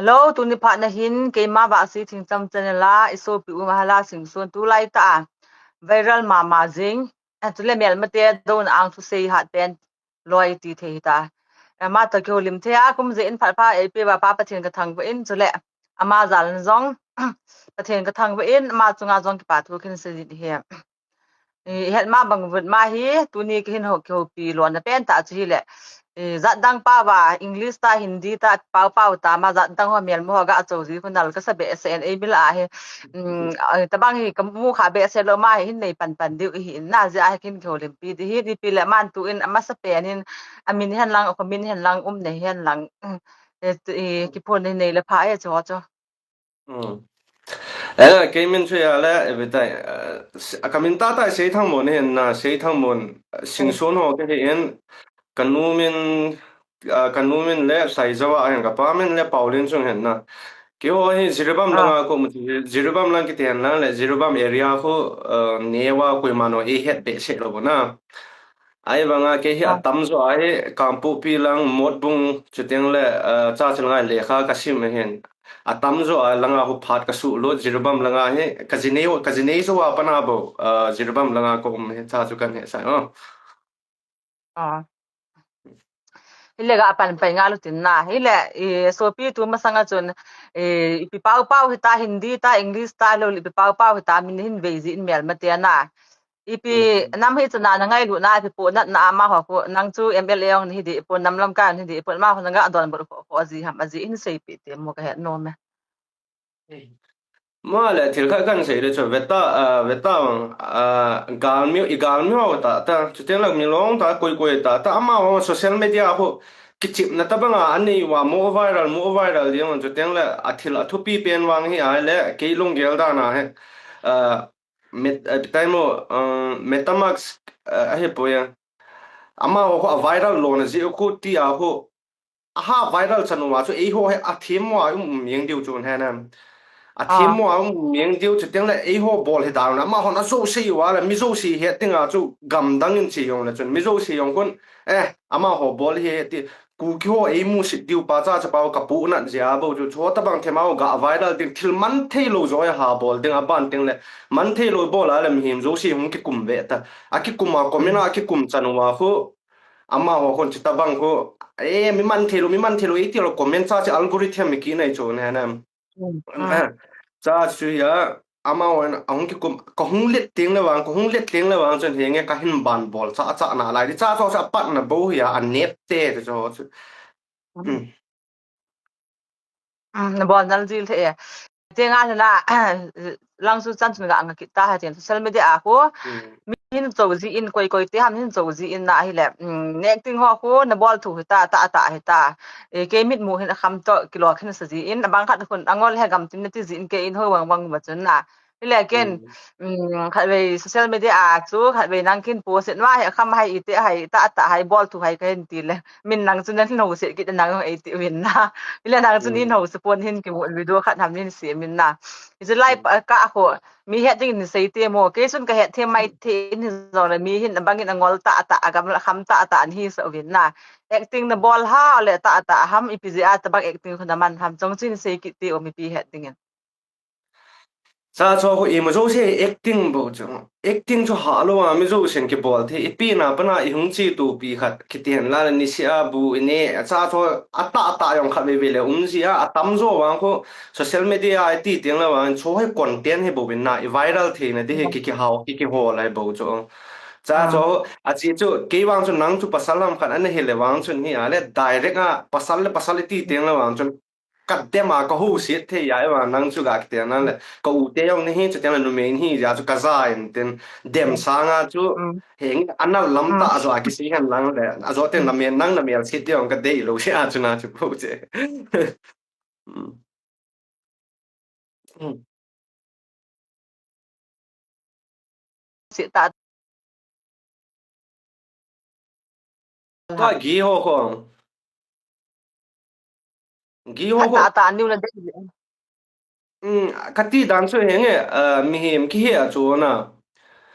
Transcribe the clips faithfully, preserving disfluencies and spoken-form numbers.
Hello, tuni phat na hin keima Vahsi Thingcham channel a i sopi u Mahala Singson tulai ta a viral mama jing. A, chule melmate dona ang thusei hat pen loi ti thei ta. Ama toh kihoulim thei a kum jeh in phat pha eipe uva Pa Pathen ka thangvah in, chule ama jal in jong Pathen ka thangvah in, ama chunga jong kipa thu kahin sei ding ahi. I het ma bang vut ma hi, tuni kahin ho, kihoupi lona pen tah chu hile, i jat dang pao va, English ta, Hindi ta, pao pao ta ma, jat dang ho melma ho ga cho ji khu nal kasa behseh in, eimi lah a hi, um, a, tabang hi kamu kha behseh lou ma hi, hin nei pan pan diu ahi in, na jeh a hi kahin kihoulimpi ding ahi, ipi le aman tu in amasa pen in, amin hen lang, akhomin hen lang, um nei hen lang, um, e, e, kiphon nei le pha e chu chu. Hmm. Eh, kei min chu ya le, eh, betai, eh, s-, a ka min tah tah Seithangmon ahin na, Seithangmon, eh, Singson ho kahi in, ka nu min, ah, ka nu min le Saijao a ahin, ka pa min le Paolinsong ahin na. Keiho hi Jiribam langa ko mu, Jiribam lang kiti hen lang le, Jiribam area ko, eh, neo a koima no eihet behseh lou na. Ahivanga kei hi atamjo a hi Kangpokpi lang, Motbung, chuteng le, eh, Churchill ngai lekha kasim ahin. Atamjo a langa hu phat kasuh lut, Jiribam langa hi, ka jinei, ka jinei jo a pat na bou, eh, Jiribam langa ka um hi, cha chu kahin hesah, oh. Ah. Hile ga pan pai nga lutin na. Hile, i, sopi tu masanga chun, i, ipi pao pao hita, Hindi ta, English ta, lo ipi pao pao hita, min hin vei ji in melmate na. Ipi nam hi chana na ngailutna, ipi pohnatna ama ho khu, nang chu M L A ong nahi deh pon, nam lamkai nahi deh pon, ama ho na ga donbut kho, kho ji ham, aji hin seipi te mo kahet nom e. Mo le thil khat kahin sei le chu, veta, ah, veta vang, ah, galmi, i galmi ho ta, ta, chuteng le milong ta, koi koi ta, ta, ama ho social media ho, kichepna tabang a, anei uva, mo viral, mo viral ding, chuteng le, athil athupi pen vang hi, ahile, kei lunggel dan a hi, ah, Met-, eh, taimo, eh, Metamask, eh, ahi poi a. Ama ho, ho a viral lona jeh khu ti a ho. Aha viral chan uva chu eiho hi athem mo a um um jeng diu chu hen em. Athem mo a um um jeng diu chuteng le eiho bol hi dan na. Ama hon ajouse uva le mi jouse het ding a chu gamdang in che jong le chun mi jouse jong khun, eh, ama ho bol hi ti Kuki ho eimusit diu pa cha chapa ho ka pohnat jeh a bou chu, chu tabang thema ho ga viral ding, thil man thei lou jo a ha bol ding, aban teng le man thei lou bol a le mihem jouse hung kikum ve ta. Akikum a comment a, akikum chan uva khu, ama ho khun chu tabang khu, eh, mi man thei lou, mi man thei lou, iti lou comment cha chu algorithm mi kinai chu ne na. Cha chu hi a, ama hon ahung kikum, ka hung let teng le vang, ka hung let teng le vang chun henge ka hin ban bol cha, cha na lai. Cha chu, cha pat na bou hi a, anep te chu chu. Um, na bol nal jil the e. Te nga na, lang chu chan chun ga nga kit ta ha tin social media a khu. Mi hin cho ji in koi koi te ham hin cho ji in na hi le. Um, nek ting ho khu na bol thu hi ta, ta, ta hi ta. E, kei mit mu hin akham to kilo khin sa ji in, abang khat khun angol he gam tin na ti ji in kei in ho wang wang ma chun na. Hile ken, um, khatvei social media a chu, khatvei nang kin post in ma he kham hai ite hai ta ta hai bol thu hai kahin ti le. Min nang chu nan ho se kit nang ei ti win na. Hile nang chu nin ho se pon hin kimu video khat ham nin se min na. Hi chu lai pa ka ho, mi het ding in sei te mo. Kei chun ka het the mai the in hi jong le mi hin abang in angol ta ta, agam la kham ta ta an hi sa win na. Acting na bol ha le ta ta ham ipi jeh a tabang acting khu na man ham chong chin sei kit te o mipi het ding in. Cha cho khu ima jouse acting bou chu. Acting chu ha lou a mi jousen kibol thei. Ipi na pa na i hung chi tu pi khat. Kiti hen la ni si a bu i ne. Cha cho a ta ta jong khat ve ve le um ji a. Atam jo vang khu social media a i ti teng le vang cho hi content hi bou in na i viral thei na ti hi ki ki hao ki ki ho lai bou chu. Cha cho a chi chu kei vang chu nang chu pasal lam khat ana hi le vang chun hi a le direct a pasal le pasal i ti teng le vang chun ka dem a ka ho siat thei a, e vang nang chu ga kiti na le, ka u te jong ni hi, chuteng le numei ni hi, ja chu ka ja in tin, dem sang a chu, heng, anal lam ta, a jo a kisei hen lang le, a jo ten na mel, nang na mel siat te jong ka dei lou, sia chu na chu ko che. Siat ta. Tua gi ho ko. Gi ho ko. Ta ta niu na de. Um, ka ti dan chu henge, ah, mihem kihe a chu na.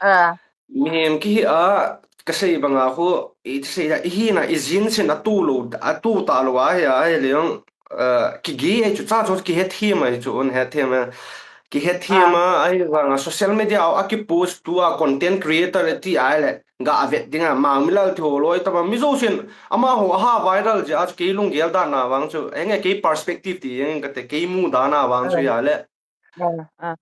Ah. Mihem kihe a, ka sei bang a khu, i sei da, i hi na, i jin sin a tu lou, a tu ta lou a hi a, hi le jong. uh, kigei ahi chu, cha chu kihethem ahi chu, un hethem a. Kihethem a, ahi vanga social media a kipost tua content creator ti ahile, ga vet dinga, Mangmilal ti ho loi tama, mi jousen, amaho aha viral jeh a chu kei lunggel dan a vang chu, henge kei perspective ti henge kate, kei mu dan a vang chu ahile.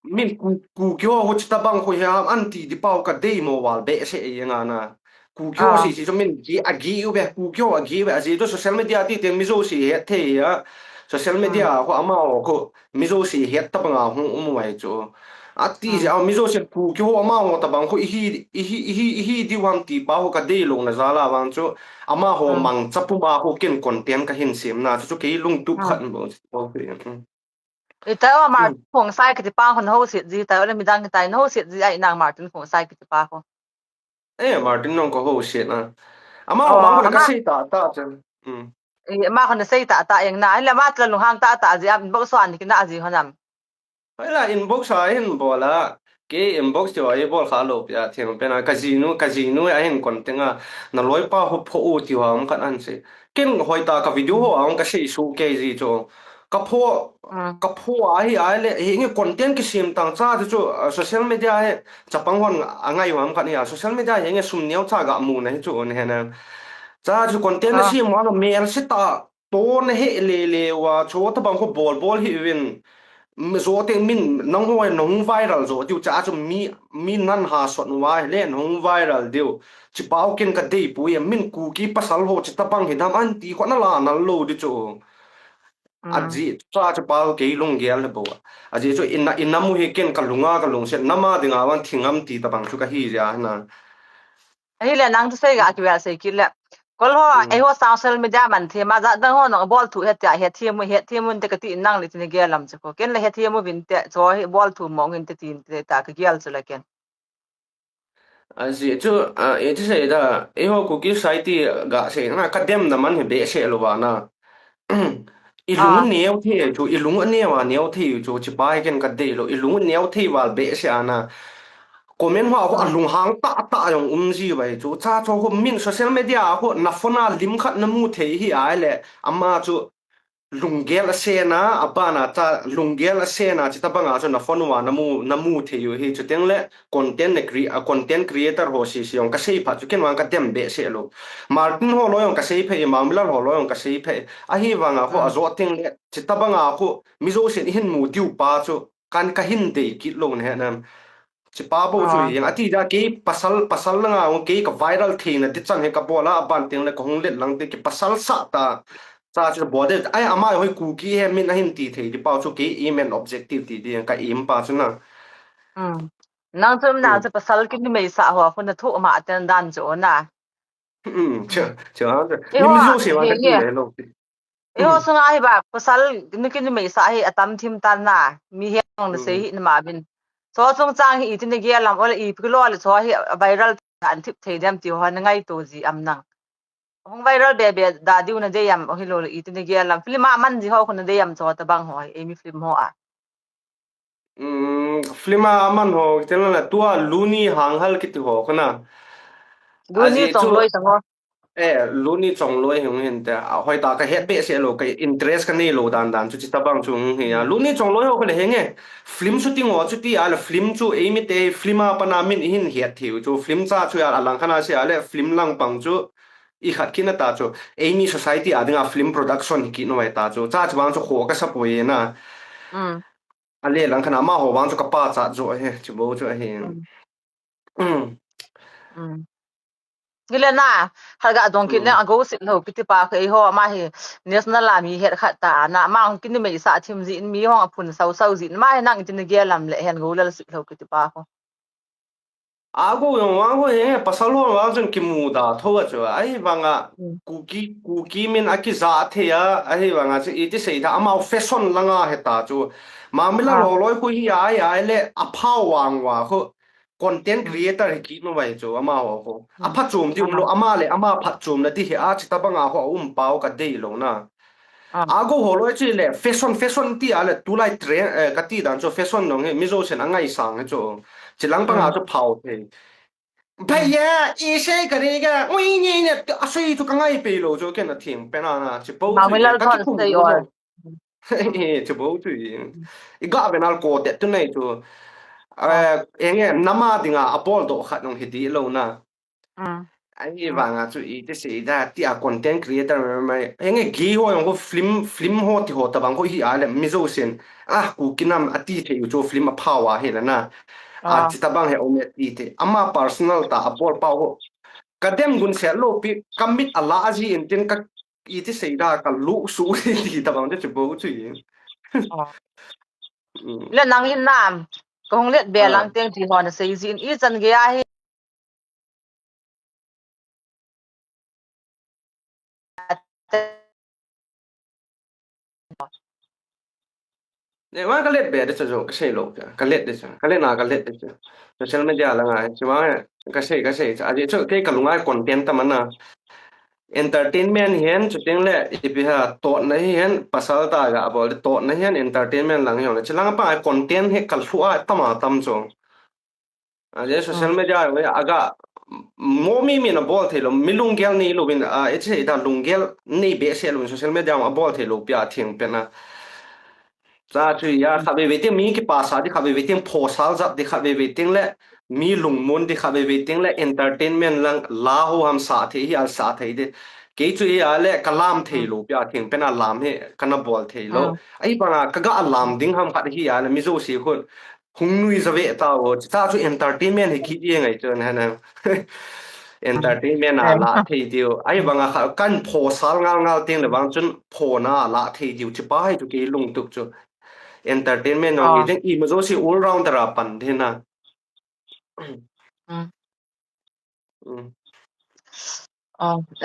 Min Ku, Kuki ho, ho chita bang ho hi ham an ti di pau ka dei mo val behseh e nga na. Kuki ho si si chu min ki agi u be, Kuki ho agi u be, ajeh chu social media ti teng mi jouse het thei a. Social media ho amaho ho, mi jouse het ta bang a hung um u ahi chu. Ati jeh a mi jouse Kuki ho amaho ta bang ho ihi, ihi, ihi, ihi di u ham ti pa ho ka dei lou na jal a vang chu. Amaho mangcha puma ho ken content ka hin sem na chu, chu kei lungtup khat mo chu. Ita o Martin Khongsai kiti pa hon ho sit ji, ta o le midang kita in ho sit ji ai nang Martin Khongsai kiti pa ho. Eh, Martin nong ko ho sit na. Ama ho ma ko na ka sei ta ta chen. Mm. Eh, ma ko na sei ta ta eng na, ai la ma tla lunghang ta ta ji am, inbox so an ki na ji honam. Ai la inbox a hin bol a. Ke inbox ti wa i bol kha lou pia thim pen a ka jinu, ka jinu a hin content a na loi pa ho pho u ti wa um khat an sei. Ken hoi ta ka video ho a um ka sei su ke ji chu. Ka pho, ka pho a hi a le, hi nge content kisem tang cha chu, uh, social media he chapang hon a ngai wa um khat ni a. Social media he nge sum neo cha ga mu na hi chu on he na. Cha chu content na sem wa no mel se ta. To na he le le wa, cho ta bang ko bol bol hi win. Zo te min nang ho nong viral zo diu cha chu mi, mi nan ha sot wa le nong viral diu. Chi pau ken ka dei pu ye min Kuki pasal ho chi ta bang hi dam an ti ko na la na lo di chu. Ajeh cha chu pau kei lunggel le bo. Ajeh chu in na, in na mu hi ken ka lunga ka lungset nama dinga wan thingam ti ta bang chu ka hi ja na. Ahile nang chu sei ga kivel sei kit le. Kol ho, ei ho social media man thim a, jat dang ho nong bol thu het tia, het thim u, het thim un te ka ti nang le tin gel lam chu ko. Ken le het thim u vin te, cho hi bol thu mong hin te tin te ta ka gel chu le ken. Ajeh chu, a, e ti sei da, ei ho Kuki society ga sei na ka dem na man hi behseh lou va na. I lung neo thei chu, i lung neo a neo thei chu, chi pa hi ken ka dei lou, i lung neo thei val behseh a na. Comment ho a ho a lunghang ta ta jong um ji vai chu, cha cho ho min social media a ho na phone a lim khat na mu thei hi a le, ama chu lunggel a se na, a ban a cha lunggel a se na, chi ta bang a chu na phone a na mu, na mu thei u hi chu teng le, content na cre-, a content creator ho si si jong ka sei phat chu ken vang ka dem behseh lou. Martin ho loi jong ka sei phei, Mangmilal ho loi jong ka sei phei. Ahi vang a ho a jo teng le, chi ta bang a ho, mi jousen i hin mu diu pa chu, kan ka hin dei kit lou na he nam. Chi pa bo chu hi, a ti da kei pasal, pasal langa, kei ka viral thei na, ti chan he ka bol a, a ban teng le ka hung let lang te ki pasal sa ta. Cha chu bo de, ai ama hoi Kuki he min a hin ti thei di pa chu kei aim and objective ti di ka aim pa chu na. Nang chu, nang chu pasal ki numei sa ho, khu na thu ma ten dan chu na. Chu, chu, ni mi jo se wa ka ti le lo. Eiho sunga hi ba, pasal ni ki numei sa hi a tam thim tan na, mi he nong na sei hi na ma bin. Cho chung chang hi i ti na gel lam, o le i pi lo le cho hi viral an thip thei dem ti ho na ngai to ji am nang. Hung viral be be da diu na dei am, o hi lo le i ti na gel lam. Film a man ji ho khu na dei am cho ta bang ho, ei mi film ho a. Film a man ho, kiti na tua Luni Hanghal kiti ho, kona. Luni Chongloi tang ho. Eh, Luni Chongloi hung hin te. A hoi ta ka het behseh lou, ka interest ka nei lou dan dan chu chi ta bang chu hung hi a. Luni Chongloi ho ka le henge. Film shooting ho chu ti a le film chu ei mi te film a pana min i hin het thei u chu. Film cha chu a lang khana se a le film lang pang chu i khat kit na ta chu. Ei mi society a dinga film production hi kit no vai ta chu. Cha chu bang chu kho ka sa poi na. A le lang khan amaho vang chu ka pachat jo ahi, chi bo chu ahi. Hi le na, hal ga dong kit le a go sit lo kiti pa khu eiho ama hi national a mi het khat ta na, ama hung ki numei sa thim ji in mi hung a phun sau sau ji in ma hi nang tin ge lam le hen go lal sit lo kiti pa khu. A go jong vang ho he, pasal ho vang chun kimu da tho a chu. Ahi vanga, Kuki, Kuki min a kija thei a, ahi vanga chu iti sei da, amau fashion langa he ta chu. Ma mi la lo loi khu hi ai, ai le, a phau vang va khu. Content creator hi kit no vai chu, amaho khu. A pha chum di um lo, ama le, ama pha chum na ti hi a, chi ta banga ho a um pau ka dei lo na. A go ho loi chi le fashion, fashion ti a le tulai trend, eh, ka ti dan chu fashion dong hi Mizo sen a ngaisang hi chu. Chi lang panga chu phau thei. Bhaiya, ऐसे करेगा, ui ni ni, a sei chu ka ngai pe lo chu ken a thing pen a na, chi po chu. Mangmilal thon sei o. Chu bou chu i. I ga ve nal ko te tu nei chu. Eh, enge, nama dinga a bol doh khat nong hi di lo na. Ahivanga chu i ti sei da, ti a content creator mai mai. Enge, gay ho jong ho film, film ho ti ho tabang ho hi a le mi jousen. Ah, Kuki nam a ti thei u chu film a phao a hi le na. A ti tabang he ome ti te. Ama personal ta a bol pau ho. Ka dem gun se lo pi, ka mit a la a ji in tin ka i ti sei da ka lu su ti tabang te chu bou chu i. Le nang hin nam, ka hung let be lang teng ti ho na sei ji in i chan gei a hi. Ne, ma ka let be de chu, ka sei lo ka, ka let de chu, ka let na ka let de chu. Social media la ngai, chu ma ka sei, ka sei, a ji chu kei ka lunga content ta mana. Entertainment hihen, chu ting le, ipi ha, totna hihen, pasal ta ga bol, totna hihen, entertainment lang hihen, chu lang pa content hi ka lhu a, tama tam chu. A, je social media, aga, mo mi mi na bol thei lo, mi lunggel nei lo vin, a, e che da lunggel nei be se lo vin social media ma bol thei lo pia thing pen a. Cha chu ya kha ve ve te mi ki pa sa di kha ve ve te pho sal jat di kha ve ve te le mi lungmon di kha ve ve te le entertainment lang la ho ham sa thei hi al sa thei de. Kei chu ya le ka lam thei lo pia thing pen a lam he ka na bol thei lo. Ai pa nga ka ga lam ding ham khat hi ya le mi jo si khun. Hung nui ja ve ta o, cha chu entertainment hi ki ye ngai chu na na. Entertainment a la thei diu. Ai banga kha kan pho sal ngal ngal ting le bang chun pho na la thei diu chi pa hai chu ki lung tuk chu. Entertainment nong i ding i ma jo si all rounder a pan de na.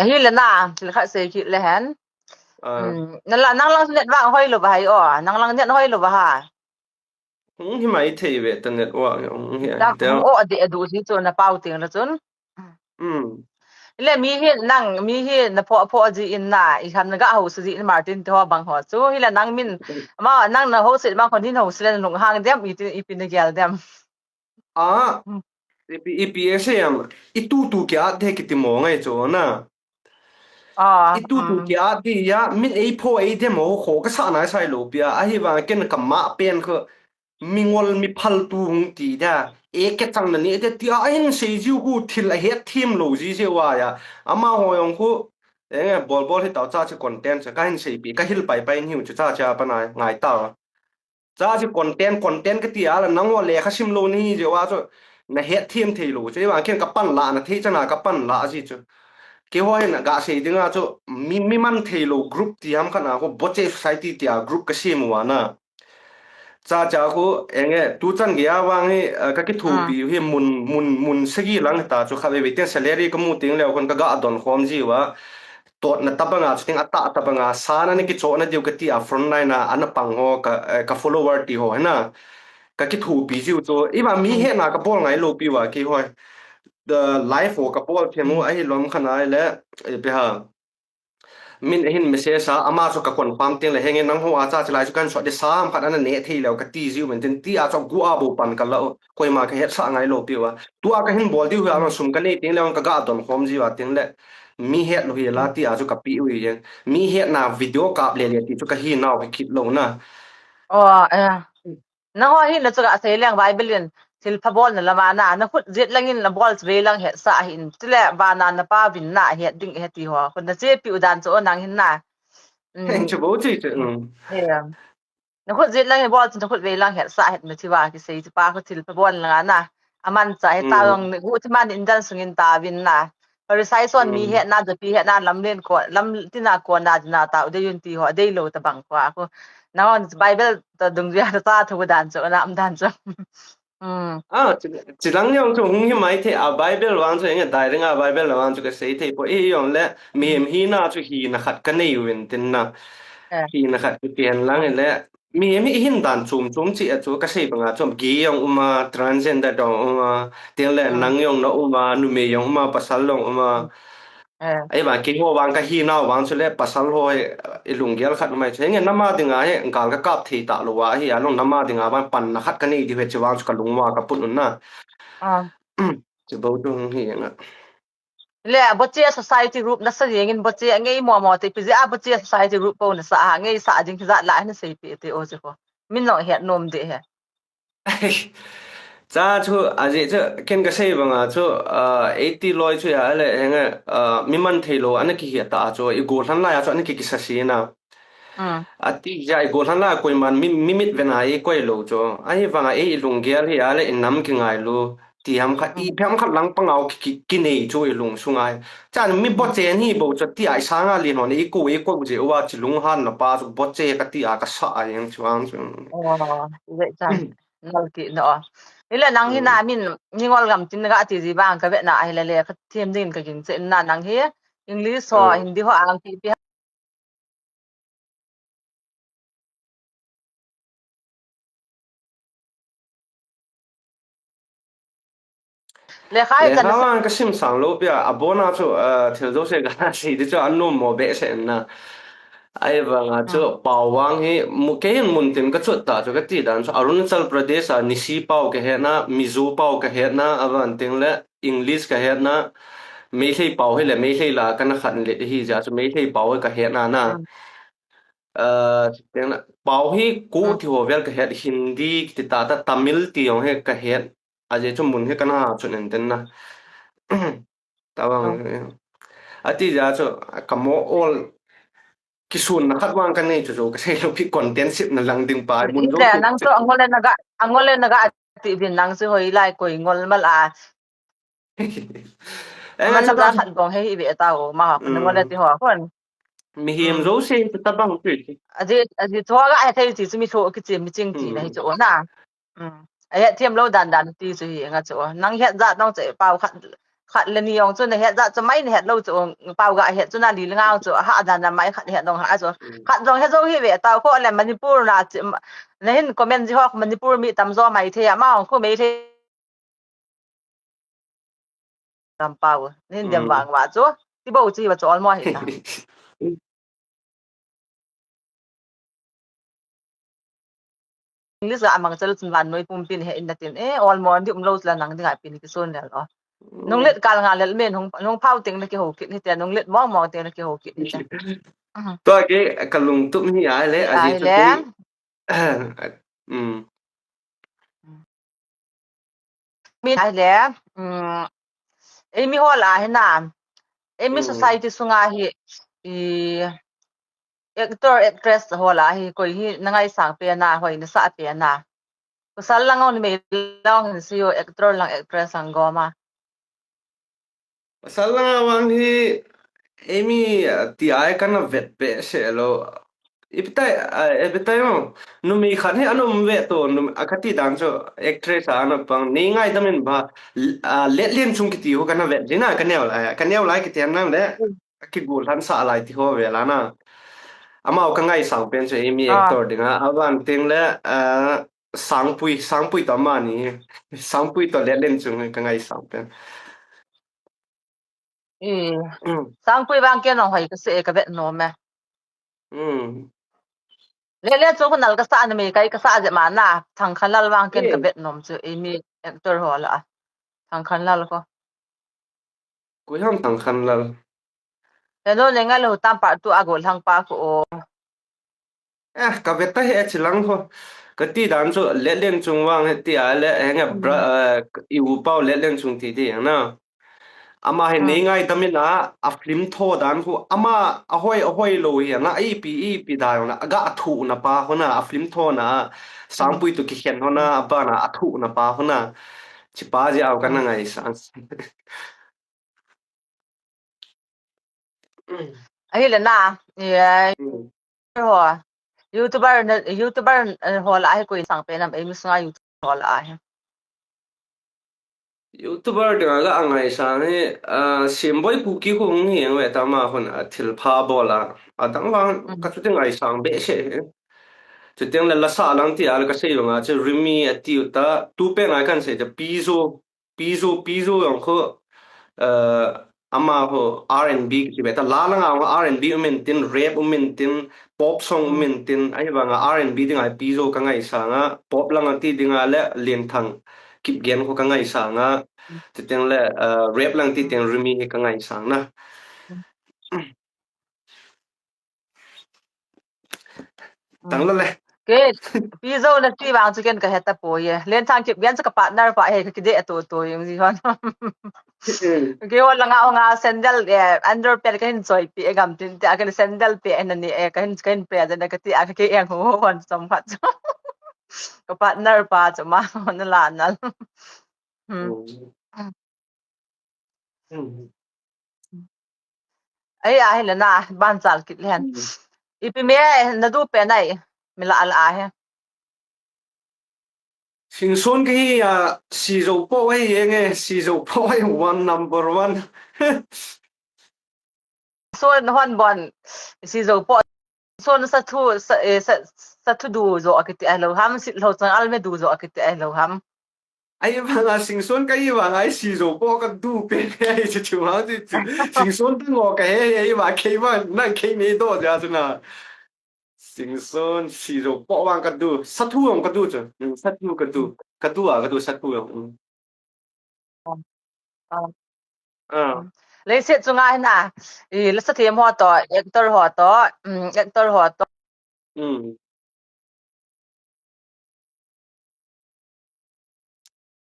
Ahi le na, thil khat sei kit le hen. Na la, nang lang net vang hoi lo ba hai o, nang lang net hoi lo ba ha. Hung hi mai thei ve ta net vang hung hi ai. Hung o ade adu si chu na pau ting la chun. Ile mi hi nang, mi hi na pho pho ji in na, i khan na ga ho si ji in Martin te ho bang ho chu. Ile nang min, ma nang na ho si ma khon hin ho si le nung hang dem i ti i pin gel dem. A, ipi, ipi e se am, i tu tu kia de ki ti mo ngai chu na. I tu tu kia di ya, min ei pho ei de mo kho ka sa na sai lo pia, ahi vang ken ka ma pen kho, mi ngol mi phal tu hung ti da. E ke chang na ni de ti a hin sei jiu hu thil a het thim lo ji se wa ya. Ama ho jong khu, enge bol bol hi tau cha chi content cha ka hin sei pi, ka hil pai pai ni hu cha cha pa na ngai ta. Cha chi content, content ka ti a la nang wa le kha sim lo ni je wa chu na het thim thei lo. Chu i wa ken ka pan la na thei cha na ka pan la ji chu. Ke ho hin ga sei ding a chu mi, mi man thei lo group ti ham kha na ko bo che society ti a group ka sim wa na. Cha cha ko enge tu chan ge a wang hi, eh, ka ki thu pi hi mun, mun, mun sagi lang ta chu kha ve ve ten salary ka mu ting le kon ka ga don khom ji wa. Tot na tabanga, chuting ata tabanga, sana ni kicho na diu ka ti a front line a, ana pang ho, ka, eh, ka follower ti ho, hena. Ka kithupi jiu chu, i ba mi hena ka bol ngai lo pi wa ki hoi. The life ho ka bol themu, ahi lom khana le, eh, pi ha. Min ahin message a, ama chu ka confirm ting le, henge nang ho a cha chalai chu kan sot de sam khat ana ne thei leo ka ti jiu men tin ti a chu gu a bo pan ka la, koima ka het sa ngai lo pi wa. Tu a ka hin bol diu hi a sum ka nei ting le, ka ga don khom jiu a ting le. Mi het lo hi la ti a chu ka pi u hi jeng. Mi het na video kap le le ti chu ka hi nau ka kit lo na. Aw, eh. Nang ho hi na chu ka sei leng Bible in thil pha bol na lama na, na khut jet lang in na bol ve lang het sa hin. Chule ba na na pa vin na het ding he ti ho. Kun na che pi u dan chu nang hin na. Chu bo chi chu. Na khut jet lang in bol chu na khut ve lang het sa het na chi wa ki sei chi pa khu thil pha bol na na. Aman cha he ta long ni hu chi man in dan sung in ta vin na. Pharisai son mi het na, japi het na, lam len ko, lam tina ko na dina ta u de yun ti ho, de lo ta bang ko a ko. Na hon Bible ta dung jia ta ta thu dan chu, na am dan chu. Ah, chi, chi lang yong chu hung hi mai the a Bible wang chu, enge dai ring a Bible wang chu ka sei thei po. I yong le, mi hem hi na chu hi na khat ka nei u vin tin na. Hi na khat ki pen lang le, mi, mi hin dan chum chum chi a chu ka sei banga chum gay jong um a, transgender jong um a, tin le nang jong na um a, numei jong um a, pasal jong um a. Ai ba ki ho bang ka hi nau bang chu le pasal ho i lunggel khat mai chu. Henge nama dinga he gal ka kap thei ta lo wa hi a long nama dinga bang pan na khat ka nei di he chi bang chu ka lung wa ka pun un na. Chi bo tu hi nga. Le, boche society group nasa jeng in boche ngei mo mo te, pi jeh a boche society group ko nasa a, ngei sa jing jat la na sei pi te o je ko. Min no het nom de he. Cha chu, ajeh chu, ken ka sei banga chu, ah, eighty loi chu ya le, henge, ah, mi man thei lo, ana ki hi ta chu, i gollhang lai a chu, ana ki kisa si na. Mm. Ati ja i gollhang lai koiman mi, mi mit vena i koi lo chu. Ahivanga i, i lunggel hi a le, i nam ki ngailu. Ti ham khat, i Mm. phem khat lang panga u ki, ki, ki nei chu i lung sunga. Chan mi Mm. boche ni bo chu ti a i sanga li non i ko, i ko je wa chi lunghan na pa chu boche ka ti a ka sa a yang chu ang chu. Oh, le chan. Nal ti no. Ile nang hi Mm. na min, ni ngol gam tin ga ti ji bang ka ve na a hi le le ka thiam ding ka ging che na nang hi. English ho, Mm. Hindi ho ang ti pi Le khai Le chan kha sa. Vang ka sim sang lo pia, a bona chu, ah, thil jouse ka sei ti chu an nom mo behseh na. Ahivanga chu Mm. pao vang hi, mu-, kei hin mun tin ka chot ta chu ka ti dan chu Arunachal Pradesh a Nisi pao ka het na, Mizo pao ka het na, avan ting le English ka het na, Meitei pao hi le Meitei la ka na khan le hi ja chu Meitei pao hi ka het na na. Mm. Ah, teng na, pao hi ko Mm. ti ho vel ka het, Hindi ti ta ta, Tamil ti jong hi ka het. Ajeh chu mun hi ka na chun en ten na. Tabang. Mm. Ati ja chu ka mo ol kisun na khat vang ka nei chu chu ka sei lo pi content sip na lang ding pa mun jo Le chu nang chu angol le na ga, angol le na ga ti din nang chu hoi lai koi ngol mal a. Eh, Ngol cha la ta khat gong he hi ve ta o, ma ha, Mm. ngol le ti ho kon. Mihem Mm. jouse chu tabang tu. Aji, aji chu ga he thei ti chu mi tho ki chi mi ching ti na hi Mm. chu na. Mm. A het thiam lo dan dan ti chu hi nga chu. Nang het jat nong che pao khat, khat le ni jong chu na het jat chu mai na het lo chu pao ga het chu na li le nga chu ha dan dan mai khat het nong ha chu. Mm. Khat jong he jo hi ve ta ko le Manipur na chi, na hin comment ji ho Manipur mi tam jo mai thei a ma jong ko mai thei. Ram pao, nin dem Mm. vang va chu. Ti bo chi va chu almo hi na. English ga amang chal chun van noi pum pin he in na tin. Eh, almo di um lo chla nang di ngai pin ki son le lo. Nung Mm. let kal nga lel men hung, hung phao ting na ki ho kit ni te, nung let mong mong ting na ki ho kit ni te. Mhm. Tua ke ka lungtup hi a le, a Ai ji chu le. Ke. Mm. Mi ai le, mm, ei mi hol a hi na, ei mi Mm. society sunga hi, i, actor, actress hol a hi, koi hi na ngaisang pen a, hoi na sa pen a. Pasal lang on mei lang hin si yo, actor lang, actress lang gom a. Pasal langa vang hi, ei mi, ah, ti ai ka na vet behseh lo. Ipi tai, ah, ipi tai mo. Numei khat hi ana um ve to, num-, a ka ti dan chu actress a ana pang. Nei ngaidam in ba, l-, ah, Letlenchung kiti ho ka na vet jin a, ka neo lai, ka neo lai kiti an na le. Mm. Ka kigollhang sa lai ti ho ve la na. Amau ka ngaisang pen chu ei mi Ah. actor ding a. Avan ting le, ah, Sangpui, Sangpui to ama ni. Sangpui to Letlenchung ka ngaisang pen. Eh, Mm. Sangpui vang ken ong hoi ka se ka vet nom e. Mm. Letlenchung khu nal ka sa na me kai ka sa je ma na. Thangkhanlal vang ken ka Eh. vet nom chu, ei mi actor ho la a. Thangkhanlal ko. Koi ham Thangkhanlal? He no ne ngai lo tam pa tu a gollhang pa ko o. Eh, ka vet ta he chi lang ho. Ka ti dan chu Letlenchung vang he ti a le, he nga bra, Mm. eh, i u pau Letlenchung ti ti na. Ama hi Mm. nei ngaidam in a, a film tho dan khu, ama a hoi, a hoi lo hi na, ipi, ipi dan na, a ga a thu na pa ho na, a film tho na, Mm. Sangpui to kikhen ho na, Mm. a ba na, a thu na pa ho na. Chi pa ji au ka na Mm. ngaisang. Ahile na, eh, Mm. ho, YouTuber na, YouTuber, eh, ho la hi koi sang pen am, ei mi sunga YouTuber ho la hi. YouTuber dinga ka angaisang hi, ah, Simboi Kuki khu hung hi ang ve ta ma hun a thil pha bol a. A dang vang Mm. ka chu ti ngaisang behseh hi. Chuteng le lasa lang ti a le ka sei lo nga chu Rimi a ti u ta, tu pen a kan sei ta Pizo, Pizo, Pizo jong khu, eh, ama khu R and B kiti ve ta, la langa khu R and B um in tin, rap um in tin, pop song um Mm. in tin, ahivanga R and B dinga Pizo ka ngaisang a, pop langa ti dinga le Lenthang, Kipgen kho ka ngaisang a, chuteng le, ah, rap lang ti teng Rimi hi ka ngaisang na. Tang le le. Ke, pi jo na ti vang chu ken ka heta poi e. Lenthang Kipgen chu ka partner pa hi, ka kidei a to to jong ji hon. Keiho langa hung a sandal, eh, underpant ka hin choipi e gam tin te, a ka sandal pe na ni e, ka hin, ka hin pe ja na ka ti a ka ke eng ho hon som khat chu. Ka partner pa chu ma hon la na. Hmm. Ai, ahi le na, ban chal kit le hen. Ipi me, na du pe nai, mi la al ahi. Singson ka hi a, Sizo po ahi e nge, Sizo po ahi one number one. Son hon bon, Sizo po. Son sa thu, sa, eh, sa, sa thu du jo a kiti ai lo ham, sit lo chang al me du jo a kiti ai lo ham. Ai vang a Singson ka i vang ai Sizo po ka du pe ai chu chu ha chu chu. Singson ta ngo ka he he i va kei va na kei me do ja chu na. Singson Sizo po vang ka du. Sa thu vang ka du chu. Mm, sa thu ka du. Ka du a ka du sa thu vang. Mm. Ah. Leiset chunga hin a, i, la sa thiam ho to, actor ho to, mm, actor ho to. Mm.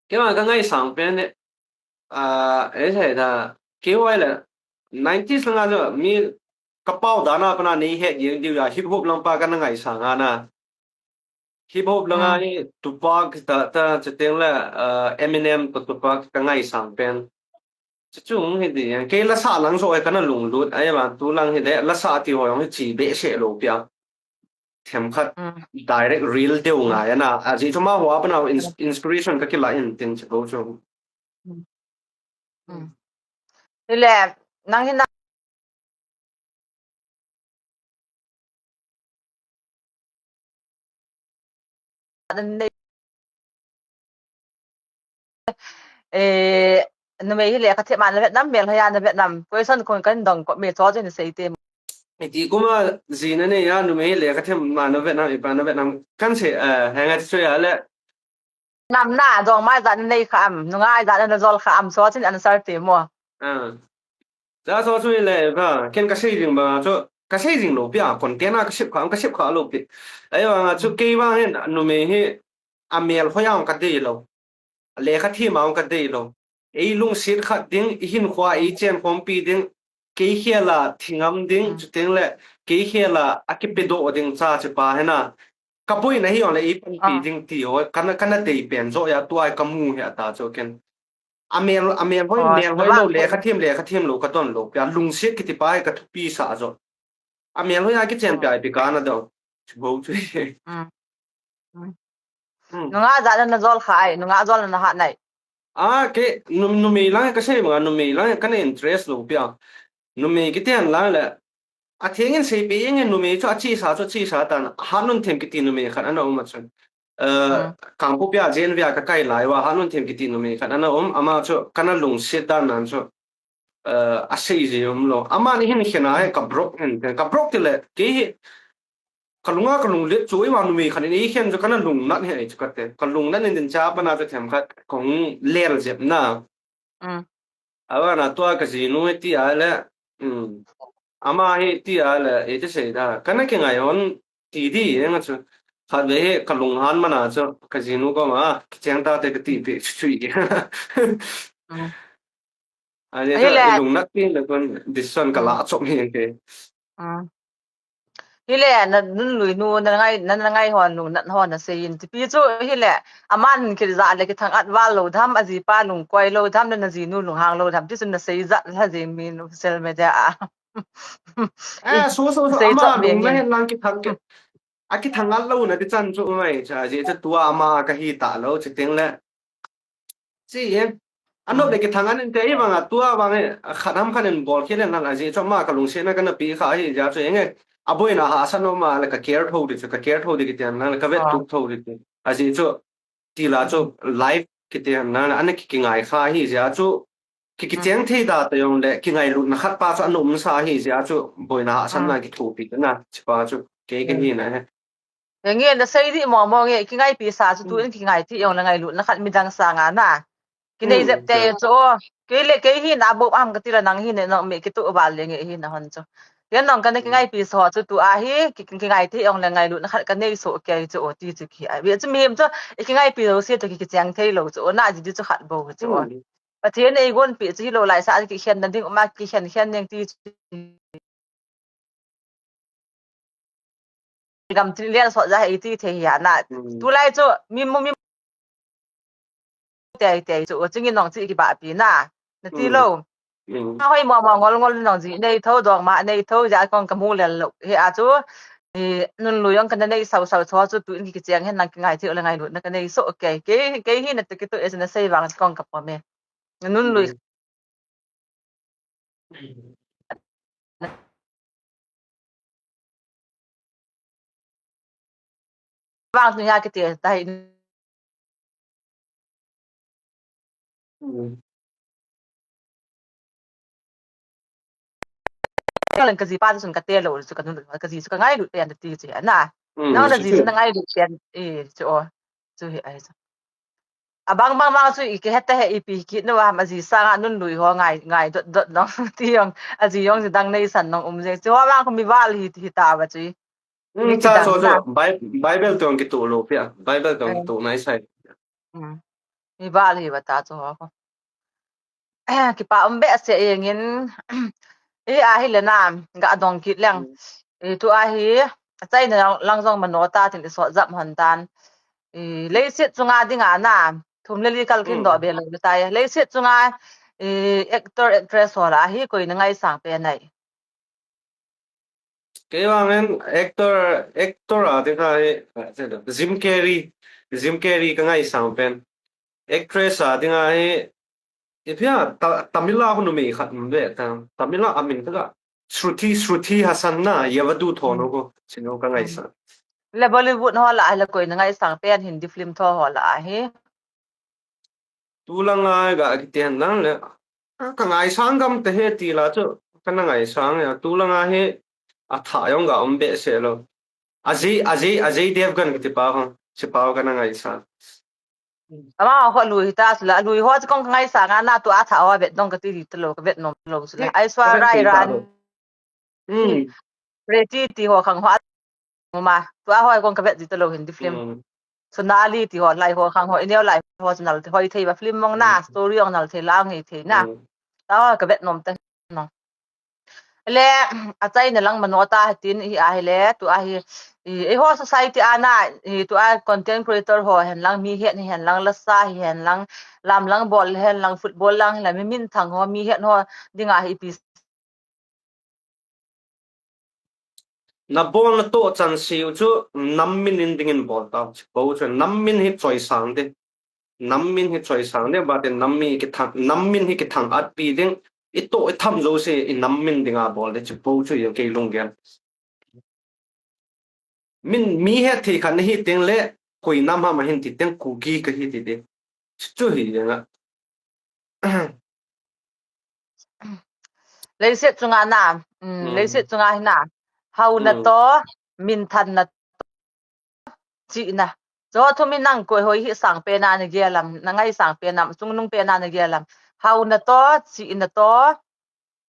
Kei vang ka ngaisang pen e, ah, e se da, kei vai le, nineties langa jo, mi ka pau dana pana nei het jeng diu a, hip hop lang pa ka na ngaisang a na. Hip hop langa hi Tupac ta, ta, chuteng le, ah, Eminem to Tupac ka ngaisang pen. Chuchu hi di, kei la sa lang so ka na lunglut, ai ma tu lang hi de, la sa ti ho jong hi chi be se lo pia. Themkhat direct real deu ngai ana. A ji thuma hua pana ins-, inspiration ka kila in tin che ko chu. Ile, nang hin na Eh, numei hi lekha them a na vet nam, melhoi a na vet nam? Question kon kan dong ko me cho jin sei te. Iti kuma jina nei a numei hi lekha them a na vet nam, ipa na vet nam. Kan sei, eh, hanga chu ya le. Nam na dong mai ja nei kha am, nunga ja na jol kha am, so chin answer te mo. Ah. Ja so chu le ba, ken ka sei jing ba, chu ka sei jing lo pia, content a ka sep kha, ka sep kha lo pi. Ai wa chu kei wa hin numei hi a melhoi a ka dei lo. A lekha them a ka dei lo. Ei lungset khat ding, i hinkhua ei chen khompi ding, kei khel a thingam ding, chuteng le kei khel a a kipedoh ding cha che pa hena. Ka boina hi ole ei panpi ding ti ho, kana, kana dei pen jo ya tua ka mu hi ata cho ken. A mel, a melhoi, melhoi lo, lekha them, lekha them lo ka don lo pia, lungset kiti pa hi ka thupi sa jo. A melhoi a kichen pia ipi kana do. Chu bo chu. Nunga ja na jol kha ai, nunga jol na ha nai. A, ke, nu, numei lang ka sei ma, numei lang ka na interest lo pia. Numei kiti an lang le. A thengin sei pe eng numei chu a chi sa chu chi sa tan. Hanun them kiti numei khat ana um a chun. Eh, Kangpokpi a Jen via ka kai lai wa, Hanun them kiti numei khat ana um, ama chu kana lungset dan nan chu. Eh, a sei ji um lo. Ama ni hin khena he ka brok hin, ka brok ti le, kei hi, ka lunga ka lunglet chu, ima numei khat in ei khen chu kana lungnat hi ai chu ka te. Ka lungnat in din cha pana chu themkhat, kong lel jep na. Awa na tua ka jinu hi ti a le, um, ama hi ti a le, ei te sei da, kana kingai on ti di, enga chu. Khat ve hi ka lunghan mana chu, ka jinu koma, kicheng ta te ka ti pe chu chu i. Ani chu i lungnat pi le kon decision ka la chom hi ke. Hile, na nun lui nu, na ngai, na, na ngai hon nu, na hon na sei in. Tipi chu hile, aman kil ja le kithang at val lo dham, a jipa lungkoi lo dham, na, na jinu lunghang lo dham. Ti chu na sei jat la jing mi nu social media a. Eh, so, so, so, sei ama chot mi lung na mi. Hen lang kithang ke. A kithang at lo na ti chan chu mai cha, ji chu tua ama ka hi ta lo, chi ting le. Chi e. Anop le kithang an in te i vang a tua vang e, a khat ham khat in bol khel in lang a ji chu ama ka lungset na ka na pi kha hi ja chu eng e. A boina hahsat no ma le ka care tho di chu, ka care tho di kiti an lang le ka vet tuk tho di chu. A ji chu ti la chu life kiti an lang le ana ki, kingai kha hi ja chu ki, kicheng thei da ta jong le kingailutna khat pa chu ana um sa hi ja chu boina hahsatna kithopi na chi pa chu kei ka hi na he. Henge, nasei di mong mong e, kingaipi sa chu tu in kingai thei jongle ngailutna khat midang sanga na. Kinei jep te chu. Kei le kei hi na bop am kati la nang hi ne nong mi kitu bal le nge hi na hon chu. Ken nong kana kingaipi sa chu tu a hi, ki, kingai thei jongle ngailutna khat kanei soh kei chu ti chu ki. Ai, ve chu mihem chu, i kingaipi lou se chu ki, kicheng thei lou chu, na ji di chu khat bou chu. Pathen eigonpi chu hilou lai sa kikhen na ding uma kikhen khen ning ti chu. Gam tin lian sot ja hei ti thei hi a na. Tulai chu mi mu mi tei tei chu chingin nong chi kibahpi na. Na ti lou. A hoi mo mo ngol ngol nong ji nei tho dong ma nei tho ja kong ka mu lel lou. He a chu, i, nun lui jong kana nei sau sau chu tu in kicheng hen nang kingai thei le ngailutna kanei soh kei. Kei, kei hi na te kitu e na sei vang kong ka pom e. Nun lui. Vang tu ya kiti tai. Ka len ka ji pa chu ka te lou chu ka nun ka ji chu ka ngailut pen ti chu na. Nang na ji chu na ngailut pen e chu o. Chu hi ai chu. Abang bang bang chu i kihet ta he ipi kit nau ham aji sanga nun lui ho ngai, ngai dot dot nong ti jong aji jong ji dang nei san nong um jeng. Chu ho bang khu mi val hi, hi ta ba chu. Cha so chu Bi-, Bible tong kitu lou pia. Bible tong kitu nai sai. Mi val hi ba ta chu ho. Eh, kipa um behseh jengin, eh, ahi le na, ga dong kit leng. Eh, tu ahi, achaina lang, lang jong mano ta tin i sot jap hon tan. Eh, leiset chunga dinga na, thum le li kal kin doh be lou le tai. Leiset chunga, eh, actor, actress ho lah a hi koi na ngaisang pen ai. Kei vangin actor, actor a dinga hi, Jim Carrey, Jim Carrey ka ngaisang pen. Actress a dinga hi, ipi a, ta, Tamil a hung numei khat um ve ta, Tamil a amin ta ka, Shruti, Shruti Hassan na, Yavadut ho nu ko, sinu ka ngaisang. Le Bollywood ho lah a, le koi na ngaisang pen Hindi film tho ho lah a hi. Tulanga ga kiti hen lang le. Ka ngaisang gam te he ti la chu. Ka na ngaisang ya. Tulanga he a tha jong ga um behseh lou. Ajay, Ajay, Ajay Devgan kiti pa ho. Si pa ho ka na ngaisang. Ama ho lui ta sila. Lui ho chu kong ka ngaisang a na tu a tha ho vet dong ka ti di ta lou. Ka vet nom lou sila. Aishwarya Rai Ran. Pretty ti ho khang ho. Mama, tua ho kong ka vet ji ta lou Hindi film. Sonali ti ho, lai ho khang ho, i neo lai ho, Sonali ti ho, i thei ba film mong na, story ong nal thei lang hi thei na. Tua ho ka vet nom ta no. Le, achaina lang mano ta tin hi ahi le, tu ahi, i, i ho society a na, i, tu a content creator ho, hen lang mi het, hen lang lasa, hen lang lam lang bol, hen lang football lang, hen lang mi minthang ho, mi het ho, dinga hi pi Na bol na toh chan siu chu nam min in dingin bol tau. Chu po chu nam min hi choisang de. Nam min hi choisang de, ba te nam mi kithang, nam min hi kithang at pi ding. I toh i tham jo se i nam min dinga bol de chu po chu yo kei lunggel. Min mi het thei khat na hi teng le koi nam ham a hin ti teng Kuki ka hi ti de. Chu hi jeng a. Leiset chunga na, um, leiset chunga hi na, hauna to, minthanna to, chihna. Chu thum hi nang koi hoi hi sang pen a na gel am, na ngai sang pen am, chungnung pen a na gel am. Hauna to, chihna to,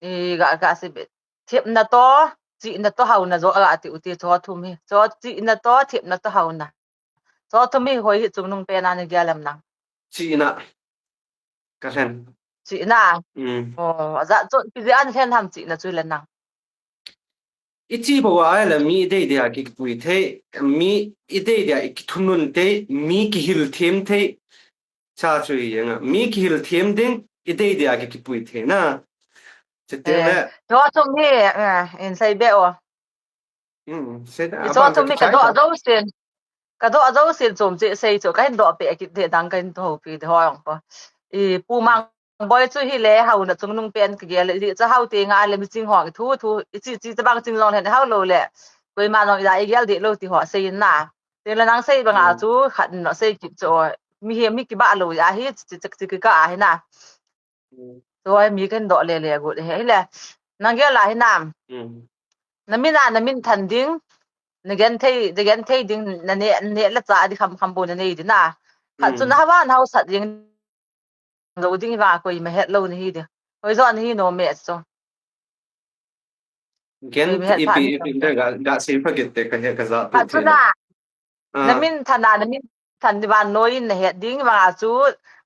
i ga, ga se be. Thepna to, chihna to, hauna jo ga ti u ti chu thum hi. Chu chihna to, thepna to, hauna. Chu thum hi hoi hi chungnung pen a na gel am nang. Chihna. Ka hlen. Chihna. Mm. Oh, aja chu pi je an hlen ham chihna chu le nang. I chi bo a le mi dei dei a kipui thei, mi i dei dei a i kithunun thei, mi kihil them thei. Cha chu hi jeng a. Mi kihil them ding, i dei dei a kipui thei na. Chu te le. Chu thum hi, eh, in sei be o. Hmm, sei da, i chu thum hi ka doh jo sin. Ka doh jo sin chom che sei chu, ka hin doh pe kit de dang ka hin to pi de ho ong po. I Pu Mang Boi chu hi le, hauna chungnung pen ka gel le, i chu hau te nga le mi ching ho thu thu, i chi chi tabang ching jong le hau lou le. Koima jong i da i gel de lou ti ho sei na. Te le nang sei banga chu khat no sei kit chu. Mi hi mi kiba lou ya hi chi chi chi ka hi na. Tua mi kan doh le le gu he le. Nang gel la hi nam. Na min a na minthan ding. Na genthei, na genthei ding, na neh, neh le chah di kham kham bou na nei ding na. Khat chu na hava na hausat ding lou ding va koima het lou na hi ding. Hoi jo na hi nom e chu. Gen ipi, ipi, ga, ga sei pha kit te ka he ka ja tu. Khat chu na, na min than a, na min than di vannoi in na het ding vang a chu,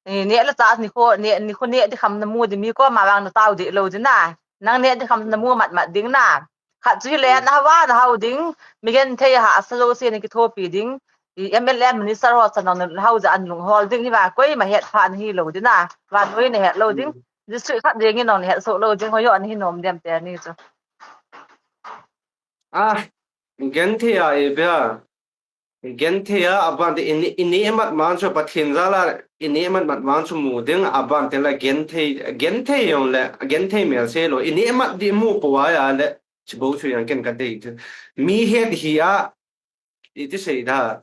neh le chah nikho, neh, nikho neh di kham na mu di mi koma vang na tao di lou di na. Nang neh di kham na mu mat mat ding na. Khat chu hile, na hava na hau ding, mi genthei hahsa jouse na kithopi ding, M L A minister ho chan nong na hau ja an lunghol ding hi va, koima het pha na hi lou di na, vannoi na het lou ding, district khat ding in nong na het soh lou ding, hoi jo na hi nom dem te ni chu. A, genthei a e bia. Genthei a, abang te i neh, i neh mat man chu Pathen jal a, i neh mat mat man chu mu ding, abang te la genthei, genthei jong le, genthei mel se lou, i neh mat di mu pou a le, chi bou chu jong ken ka dei chu. Mi het hi a, iti sei da.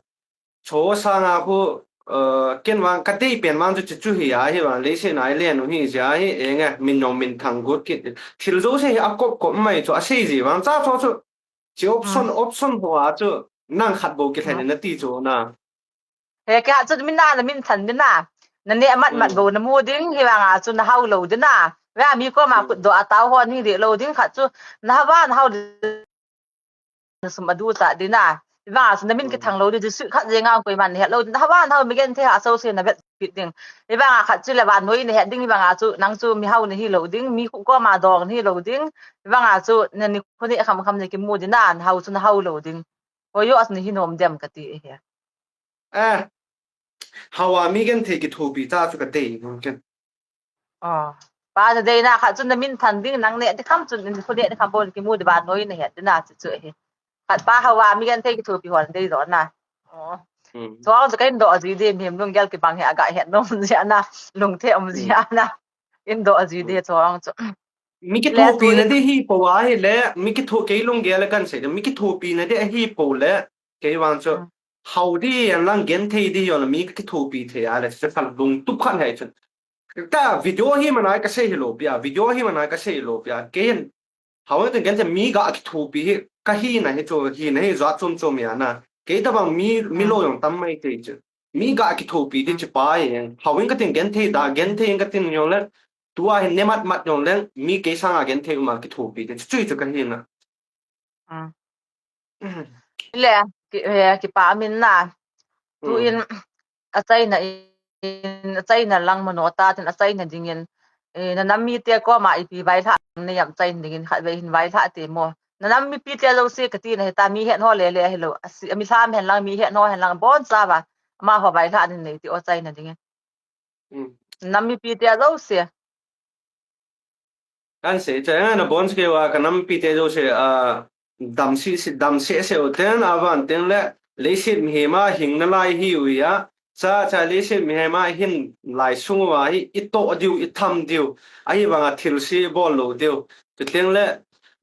Cho sang a khu, ken vang ka dei pen man chu chi chu hi a hi vang, leiset a i len u hi jeh a hi, eng e, min jong min thang got kit. Thil jouse hi a kop kop mai chu, a sei ji vang cha cho chu. Chi option, option ho a chu nang khat bou kilhen in na ti chu na. He, kei a chu min na, na min than di na. Na neh mat mat bou na mu ding, hi vang a chu na hau lou di na. Ve a mi koma kut doh a tao ho ni di lou ding khat chu. Na hava na hau di na sum a du cha di na. Hi vang a chu na min kithang lou di, district khat jeng a koima na het lou di. Na hava na hau mi genthei hahsa jouse na vet kit ding. Hi vang a khat chu le vannoi na het ding, hi vang a chu nang chu mi hau na hi lou ding, mi khu koma dong na hi lou ding. Hi vang a chu na nikho neh kham kham na kimu di na, na hau chu na hau lou ding. Hoi jo a chu na hi nom dem ka ti e he. Eh, hau a mi genthei kithopi ta chu ka dei nom ken. Oh. Pa na dei na khat chu na min than ding, nang neh di kham chu nikho neh di kham bou na kimu di vannoi na het di na chu chu e he. Khat pa hau a mi genthei kithopi ho na dei jo na. Oh. Chuang chu ka in doh ji di, mihem lunggel kibang hi a ga het nom ji a na, lungthim um ji a na. In doh ji di chuang chu. Mi kithopi na di hi pou a hi le, mi kitho kei lunggel le kan sei di, mi kithopi na di a hi pou le, kei vang chu. Hau di hen lang genthei di jong le mi kithopi thei a le, chu khat lungtup khat hei chun. Ka video hi man a ka sei hi lou pia, video hi man a ka sei lou pia. Kei hin, hau tin genthei mi ga kithopi hi, ka hina hi chu, hina hi jat chom chom a na. Kei tabang mi, mi lou jong tam mai thei chu. Mi ga kithopi di chi pa e. Hau in ka tin genthei da, genthei in ka tin jong le, tua hin ne mat mat jong le, mi kei sang a genthei um a kithopi di. Chu chu ka hina. Le, ki, eh, kipa min na. Tu in, achaina in, achaina lang mano ta tin achaina ding in, eh, na nam mite koma ipi vailhah nei am, chaina ding in khatvei hin vailhah te mo. Na nam mipi te jouse ka ti na hi ta, mi het ho le le hi lou. Asi, mi lham hen lang, mi het ho hen lang, bon sa va. Amaho vailhah nei ti o, chaina ding in. Nam mipi te jouse. Kan sei, cha, na bon se kei uva ka nam mipi te jouse, a, dam sese, dam sese u ten, avan ten le, leiset mihem a hing nalai hi u a, cha, cha, leiset mihem a hin lai sung uva hi, i toh diu, i tham diu, ahivang a thilse bol lou diu. Chuteng le,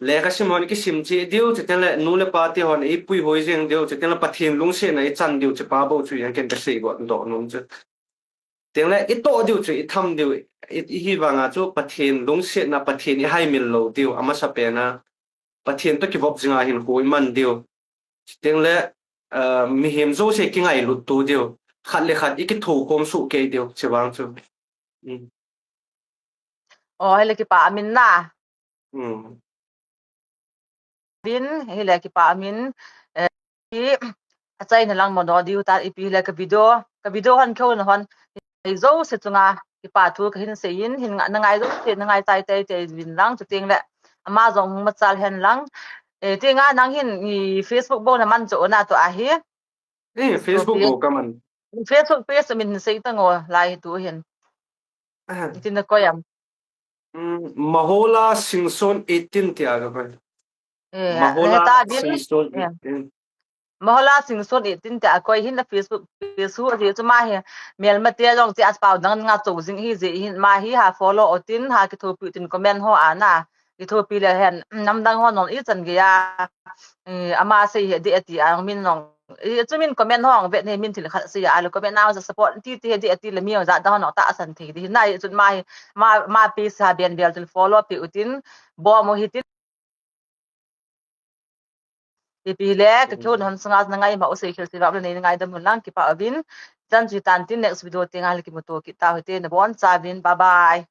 lekha sim hon kisim cheh diu, chuteng le, nu le pa te hon i puihoi jeng diu, chuteng le, Pathen lungsetna i chan diu, chu pa bou chu jong ken ka sei got doh nom chu. Teng le, i toh diu chu, i tham diu, i, i hivang a chu Pathen lungsetna, Pathen i haimil lou diu, amasapen a Pathen toh kivop jing a hin khu i man diu. Teng le, eh, mihem jouse kingailut to diu. Khat le khat i kithokhom soh kei diu, chuvang chu. Mm. O, hile kipa min na. Mm. Din, hile kipa min, eh, i, achaina lang mano diu ta, ipi hile ka video, ka video hon keu na hon, i jouse chunga, kipa thu ka hin sei in, hin nga, na ngai jouse, na ngai chai tei tei vin lang, chuteng le, ama jong machal hen lang. Eh, ti nga nang hin, i Facebook bou na man chu na tu ahi. Eh, Facebook bou ka man. Facebook page min sei ta ngo lai tu hin. Ah. Itin na koi am. Mm, Mahola Singson eighteen tia ka koi. Eh, Mahola heta din, Singson eh, eighteen. Mahola Singson eighteen tia koi hin la Facebook page hu ji chu ma hi. Melmate jong ti at pau dang nga chou jing hi ji hin ma hi ha follow o tin ha kithopi tin comment ho ana. Kithopi le hen, namdang ho nong i chan gei a, eh, ama sei hi di ati a, min nong, eh, chu min comment ho ang vet ne, min thil khat sei a, le comment nau support ti ti hi di ati le mi ang ja dang ho nong ta san thei di, na i chun ma hi, ma, ma page ha ben bel tin follow pi u tin, bom u hi tin. Ipi hile, ka kihou na hon sunga na ngai ma u sei khel sei vak le nei na ngaidam un lang kipa uvin. Chan chu tan tin next video tenga le kimuto kit tau hite, na bon cha vin, bye bye.